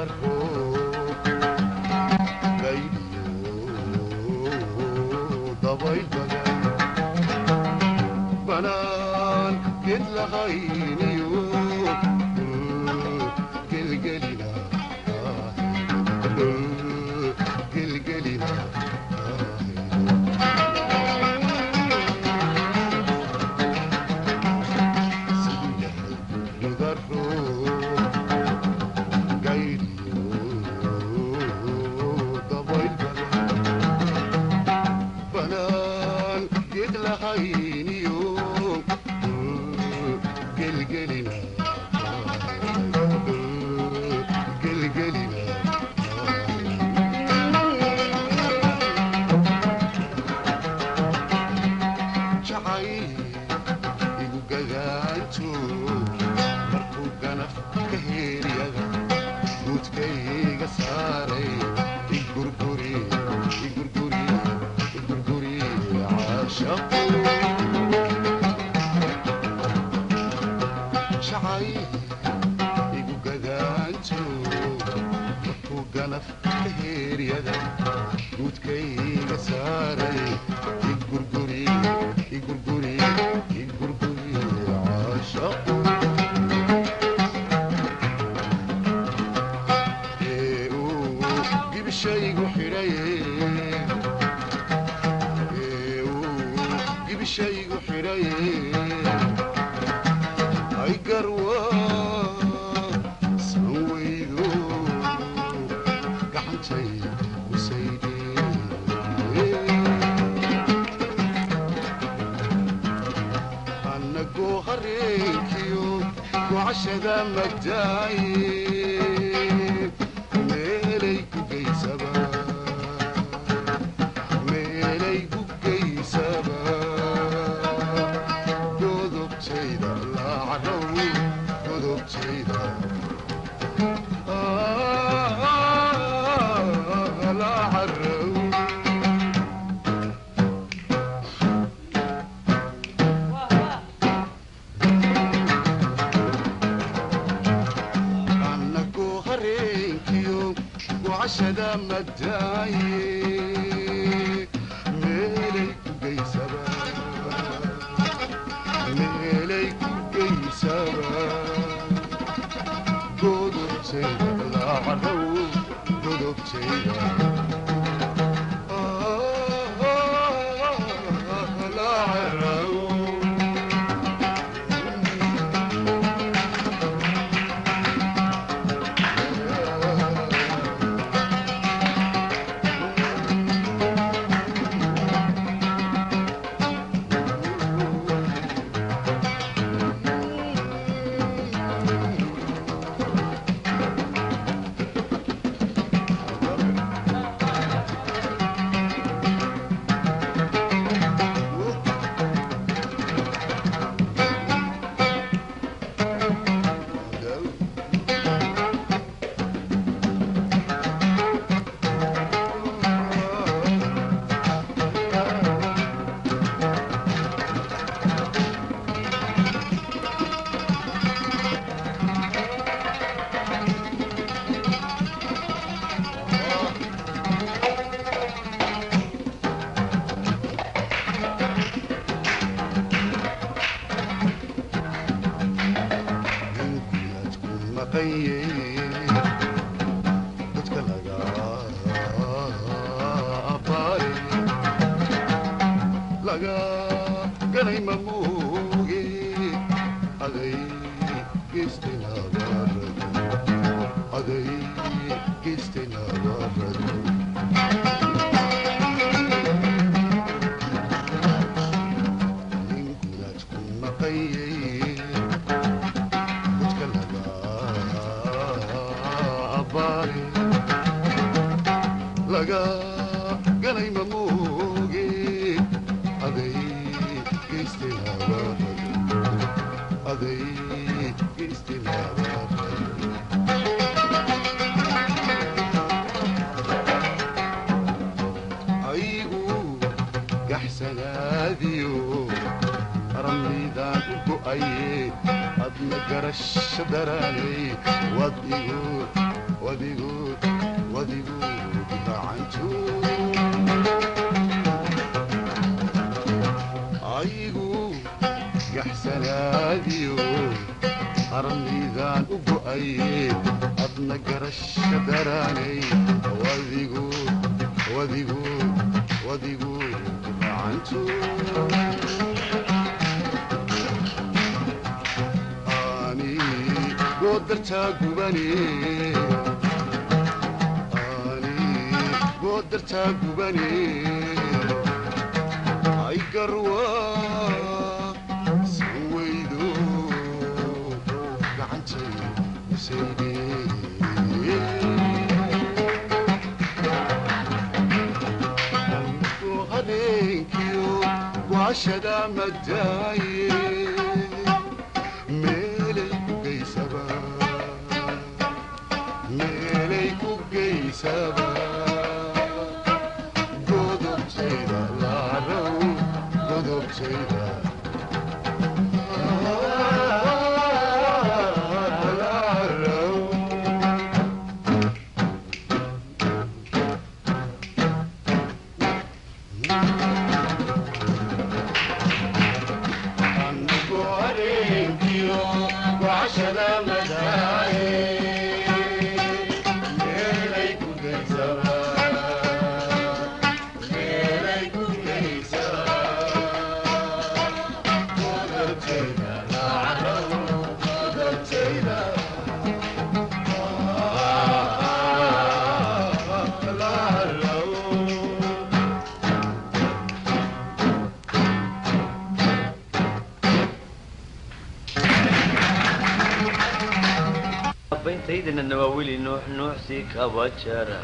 Daro gaydiyo dabayl badan banaan geed lahayniyo gelgelina gelgelina. Markuu ganaf ka heeryaga guudkayga saaray, igurguri igurguri igurguri caashaqu jacay igu gadaanto. Markuu ganaf ka heeryada guudkayga saaray, igurguri igurguri igurguri caashaqu. Ee uu gibishaygu xidhay, ee uu gibishaygu xidhay, ay garwa san weydo gacantay usaydhe. Annagoo hareenkiyo gocashada magdaaye meelay ku geysaba, meelay ku geysaba, godobtayda laacarow, godobtayda laacarow. Annagoo hareenkiyo gocashada madaaye meelay ku geysaba, meelay ku geysaba, godobtayda laacarow, godobtayda laacarow. Ninkuyaad ku maqanye dadka laga abaare laga ganay mamooge aday geystay nabarado, aday geystay nabarado. Ninkuyaad ku maqanye dadka laga abaare laga ganay mamooge aday geystay nabarado, aday geystay nabarado. Aygu gaxsanaadiyo ramidaan u go'aye, adna garasho daraanay waad igu Wadigu wadigu gacantu aygu gaxsanaadiyo qarnidaan u go'aye, adna garasha daraanay. Wadigu wadigu wadigu gacantu ani goodartaa gubane, ani goodartaa gubane, ay garwa san weydo gacantay usayde. Habeenkiyo waashada madaaye, meelay ku geysaba, meelay ku geysaba, godobtayda laaraw, godobtayda laaraw. Anigu habeenkiyo wacshada madaaye, meelay ku geysaba, meelay ku geysaba, godobtayda laaraw, godobtayda laaraw. Abayntaydana nawaawili nuux nuuxsi kaba jara.